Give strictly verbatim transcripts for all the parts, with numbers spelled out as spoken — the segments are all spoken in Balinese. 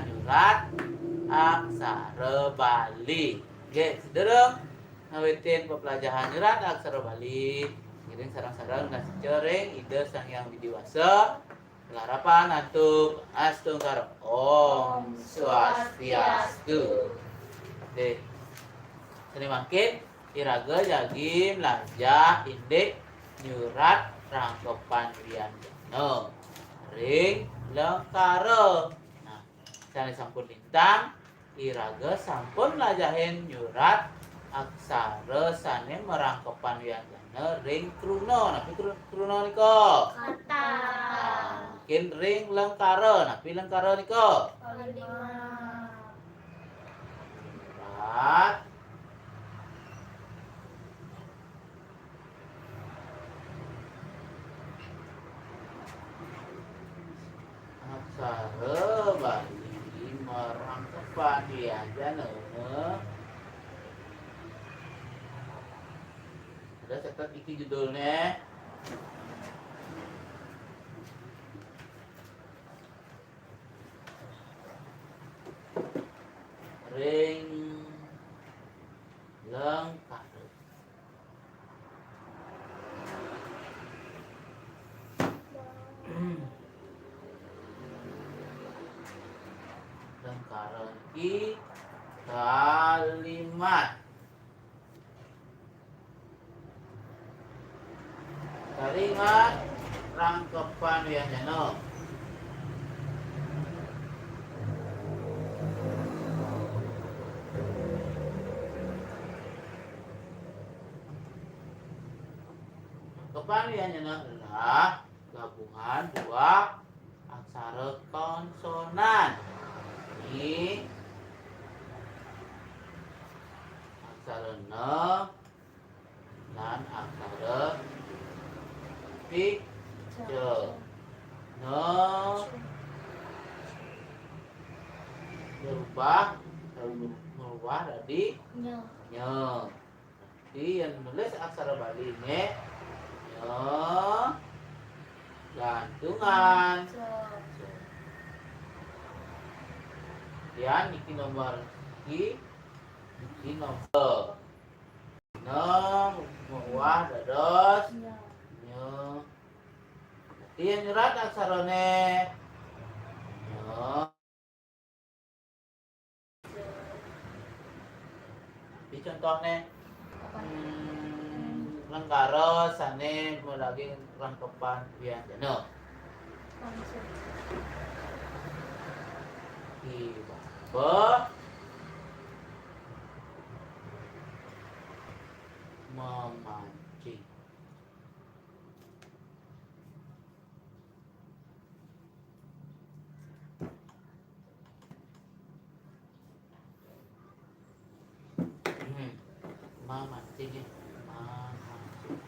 nyurat aksara Bali. Nggih, sadurung ngawitin pepelajahan nyurat aksara Bali, ngiring sareng-sareng nasica ring Ida Sang Hyang Widi Wasa, larapan antuk astungkara. Om Swastiastu. Nggih. Sané mangkin, iraga jagi mlajah indik nyurat rangkepan wianjana ring lengkara. Nah, sané sampun lintang, iraga sampun mlajahin nyurat aksara sané marangkepan wianjana ring kruna. Napi kru-, kruna nika? Kata. Nah, mungkin ring lengkara. Napi lengkara nika? Kalimat. Nyurat aksara Bali marangkepan wianjana. Ada catet iki judulnya. Ring lengkara. Lengkara niki kalimat. Kalimat rangkepan wianjana. Rangkepan wianjana adalah gabungan dua aksara konsonan. Ini aksara na lan aksara pica. Na berubah, berubah dadi nya. Nya. Dadi yén nulis aksara Baliné, nya gantungan. Nya. Yan niki nomor, niki, niki nomor. Na maubah dados nya. Nya. Dadi yén nyurat aksarané, nya. Iki contohné, hmm, lengkara sané madaging rangkepan wianjana. Ki bapa memancing. Hmm. Mamancing, ya. Mamancing.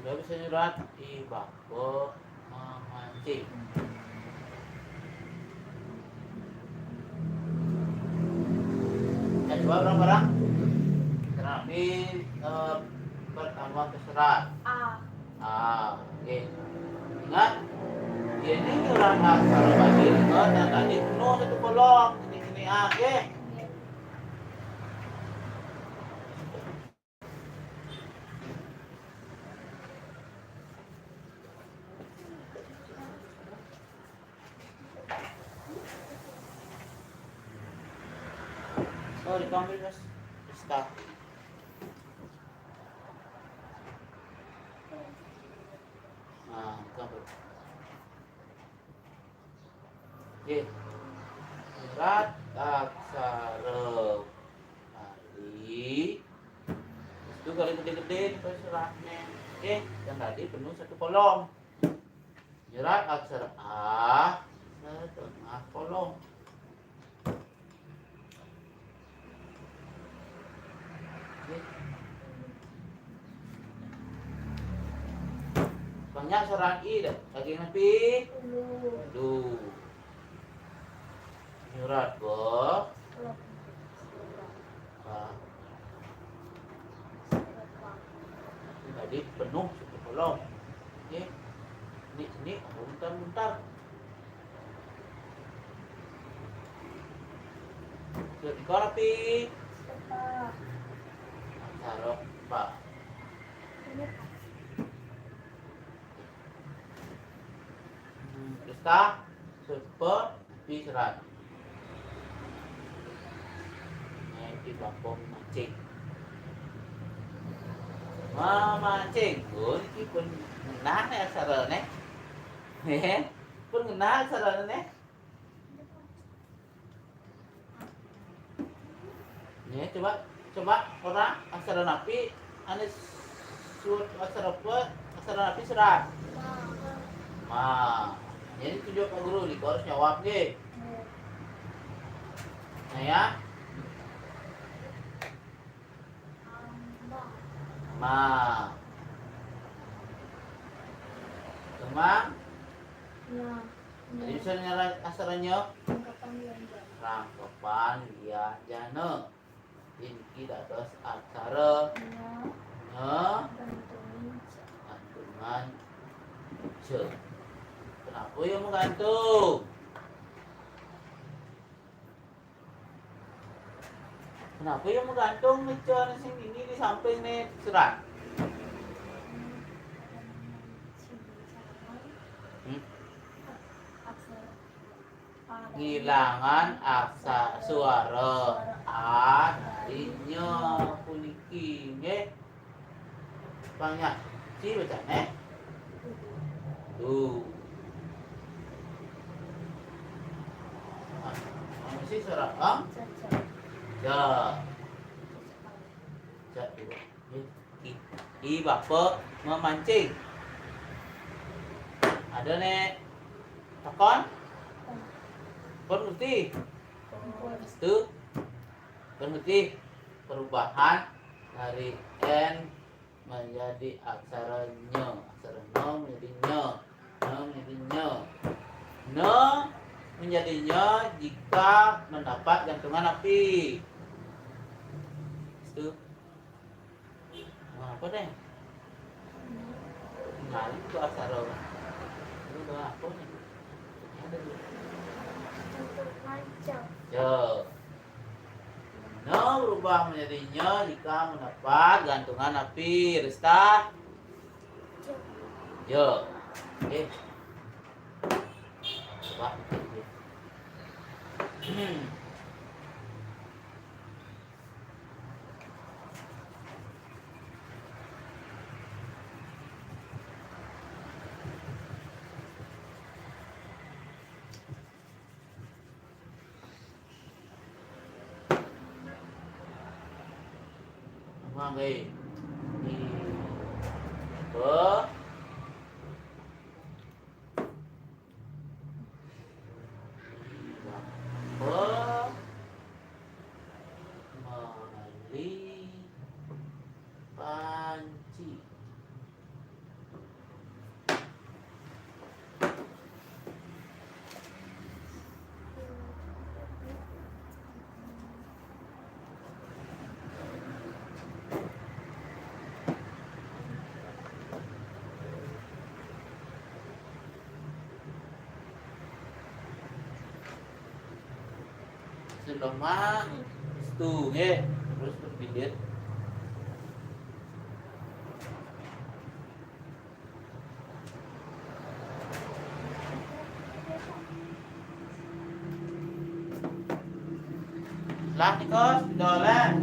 Sudah bisa nyurat, I Bapa memancing. Kita coba bareng-bareng. Terapi, eh, pertama ke serat. A. A, oke. Ingat, ini nyurat aksara Bali, eh, dan tadi penuh satu kolom. Ini, ini A, oke. Oh, dipanggil, Mas. Rizka. Nah, dipanggil. Nggih. Surat aksara Bali. Itu kalau gede-gede nih, Pak, suratnya. Nggih, yang tadi penuh satu kolom. Nyurat aksara A setengah kolom. Nggih. Nya soran I deh. Daging napi? Ulu. Ulu. Nyurat, boh. Nah. Jadi penuh satu kolom. Ini, ini, ini bentar-bentar. Sudah dikor api? Sarok, Pak. Hmm, terus ta? Sudah. Pi serat. Nah, iki bapa memancing. Memancing. Oh, iki pun ngenah ya aksarane. Nggih. Pun ngenah aksarane. Nggih, coba, coba orang aksara napi anu surat aksara apa? Aksara napi surat? Ma. Jadi tunjuk Pak Guru, nih harus jawab nggih. Nah ya. Ma. Kemang? Ya. Jadi misalnya aksaranya rangkepan ya, rangkepan ya jana. Niki dados aksara nya. Nya. Gantungan ja. Gantungan ja. Kenapa ya menggantung? Kenapa ya menggantung meja sing ini di samping nih serat? Hmm? Ngilangan aksa suara a dari nya puniki nggih. Pangnya si bacane tu. Nah, mesti suara ang ja. Ja, dua. Nggih. I, i bapa memancing. Ada nek takon? Pun ngerti? Itu pun ngerti perubahan dari n menjadi aksara nya, aksara na menjadi nya, na menjadi nya. Na menjadi nya jika mendapat gantungan api. Itu. Nah, apa deh? Nah, itu aksara. Itu udah apa nih? Ada nih. Untuk lancar. Ya. Na berubah menjadi nya jika mendapat gantungan api. Resta? Ya. Eh. Coba. Hmm. Mangke. Di, apa? Apa? Meli panci. Sudah mah, itu nggih, terus berpindah. Lah, tikus, dolen.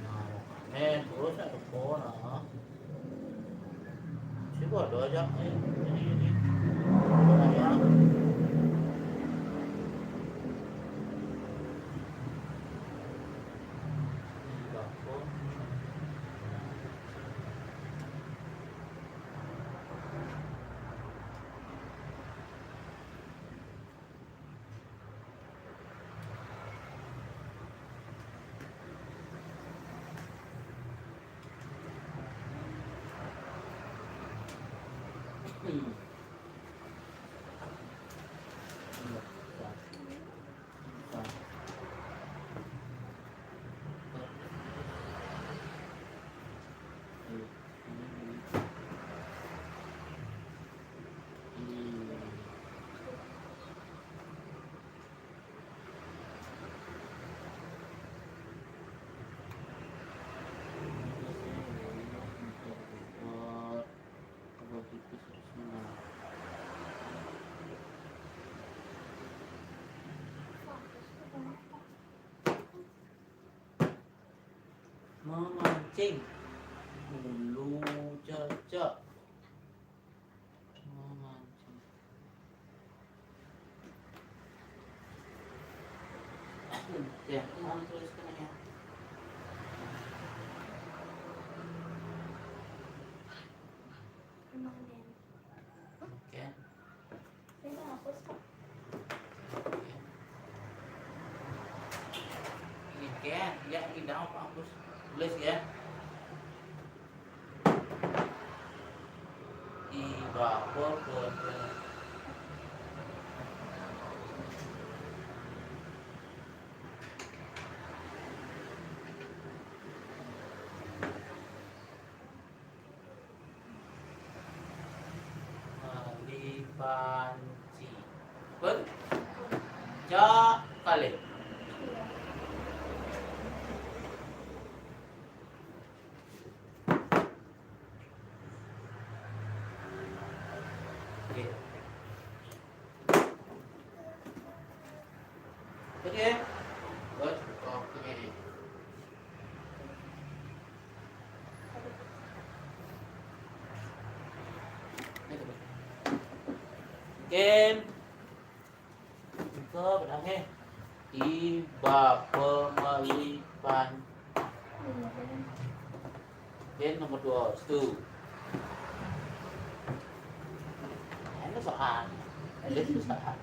Nah, makanya terus ada corona. Sih gua ada aja, eh, ini, ini. Ada aja. Di dapur. Memancing. Ulu cocok. Memancing. Oke, ini tuliskan ya. Oke. Oke. Ini kan, ya, ini dong, Pak Agus. Tulis ya. Di bawah. Malipanci. Pun? Cak kali. Oke. Oke. Buat waktunya ini. Oke. Itu berapa? Iba pemelipan. Then nomor dua, stu. Ini soal. Ini soal.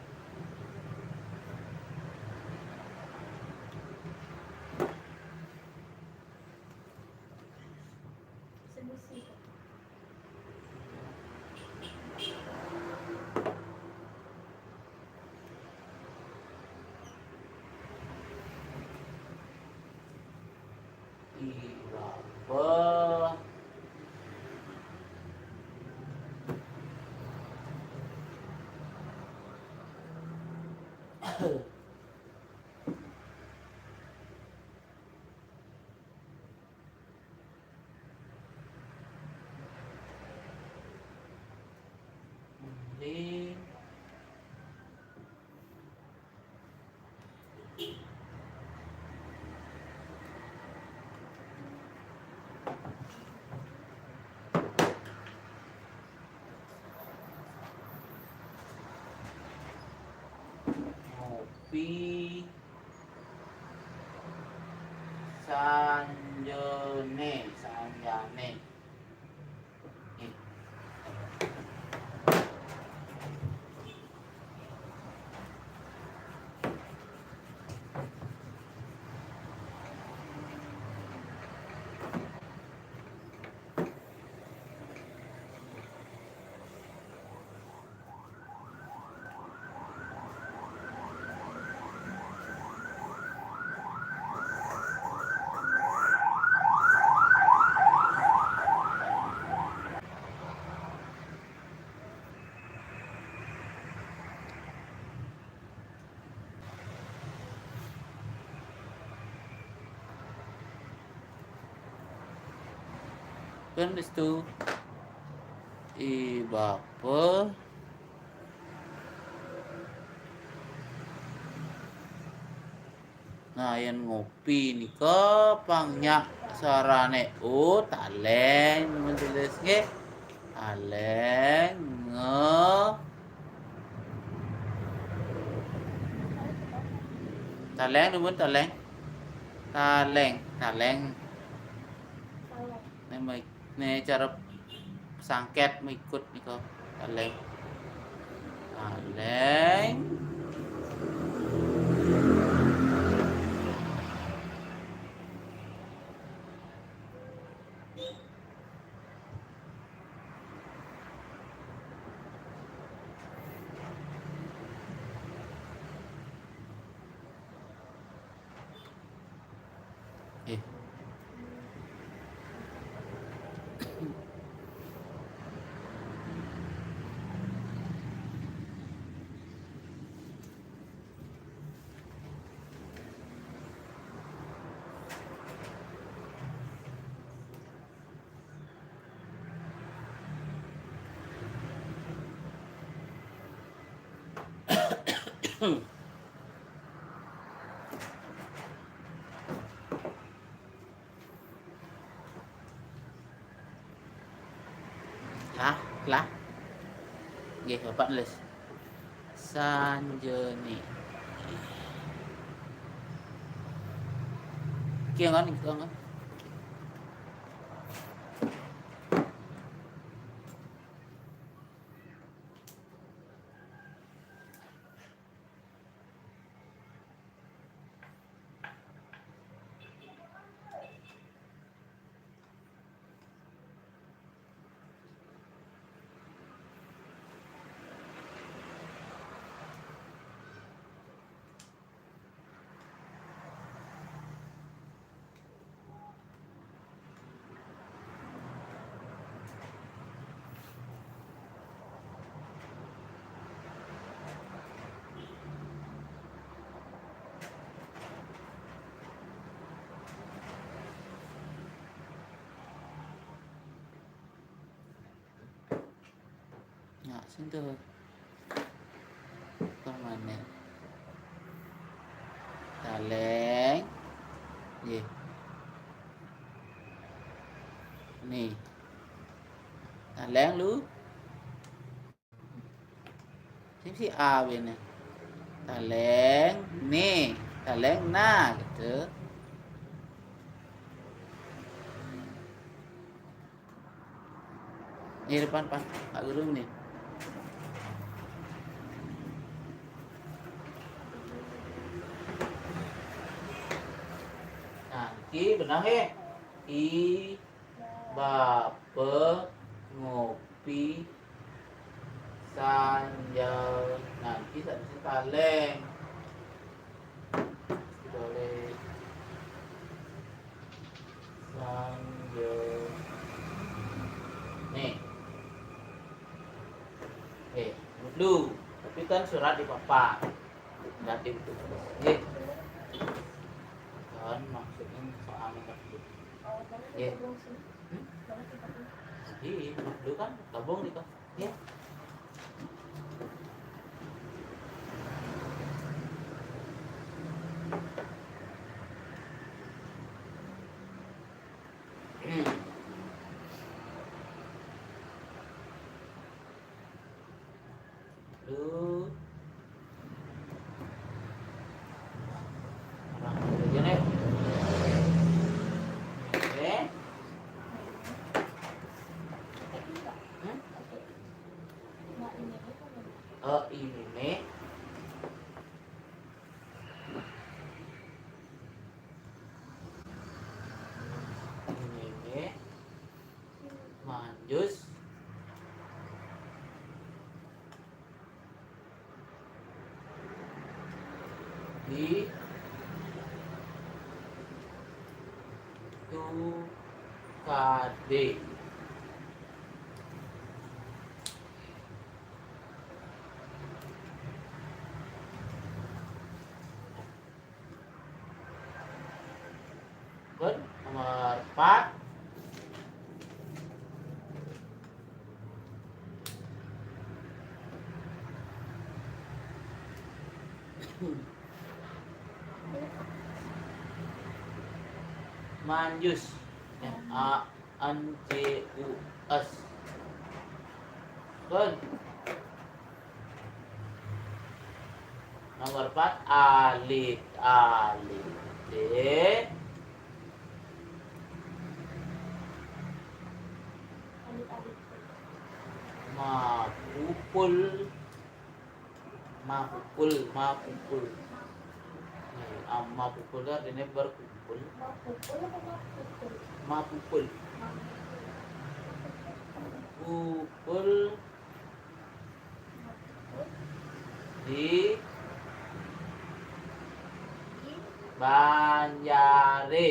Iraba. Mending ngopi sanjane, sanjane. Kan itu i bapa. Nah, yen ngopi nika pang nyak suarane o, taleng, nuwun tulis nggih. Taleng, nge. Taleng, nuwun, taleng. Taleng, taleng. Nek, nek cara sangket mikut nika. Taleng. Taleng. Lah, lah. Nggih, Bapak nulis. Sanjani. Iki ngon, iki ngon. Nah, sing to. Permanen. Taleng. Nggih. Nih. Taleng lu. Sing si A wene. Taleng nih. Taleng nah gitu. Nih, depan, Pak. Pak Guru nih. Nah, iki benang, eh. I, bape, ngopi, sanjal. Nah, iki sadurunge taleng. Iki taleng. Sanjani. Eh, dulu. Tapi kan surat di papan. Berarti itu. Nggih. Kan maksudnya soalnya kan dulu. Nggih. Hmm? Jadi, dulu kan gabung gitu. Ya. Lu orang kerja nih. Eh? Hmm? Oh, ini nih. Ini nih. Manjus. Di tu kade. Good. Nomor empat. Manjus. M A N J U S. Good. Nomor empat, alit, alit. Mapupul. Mapupul, mapupul. Nih, ah, mapupul itu artinya berkumpul. Mapupul apa mapupul? Mapupul. Pupul. Di Banjare.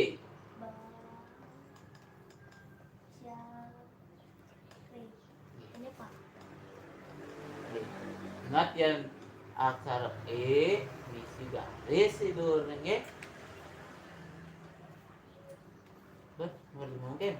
Ingat yen aksara E ngisi garis itu nggih. Beh, mboten mungkin.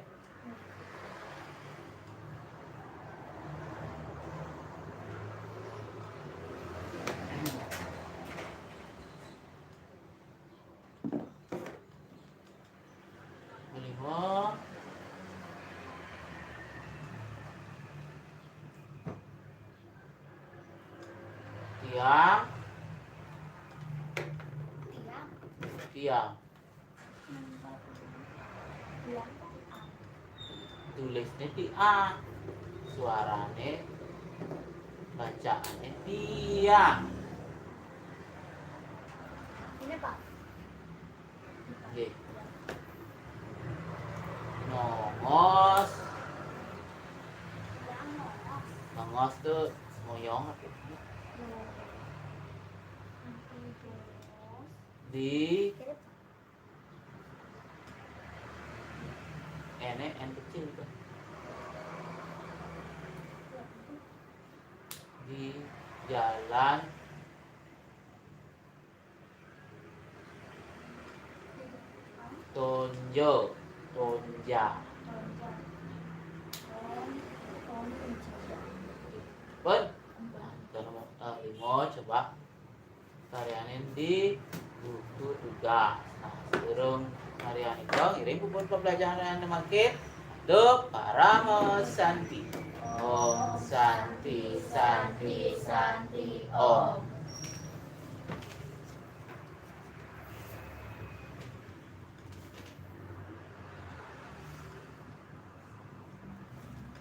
Tiang. Tiang. Tulisnya di A. Suarane, bacaane tiang. Ini, Pak. Nggih. Nongos. Nongos tuh ngoyong apa? Di N, N kecil tuh. Di jalan Tonjo, Tonja. Pun, nah, itu nomor, eh, lima, coba karyanin di buku tugas. Nah, sebelum karyanin itu, ngiring pupun pembelajaran mangkin. Duh, Parama Santi. Om Santi, Santi, Santi, Om.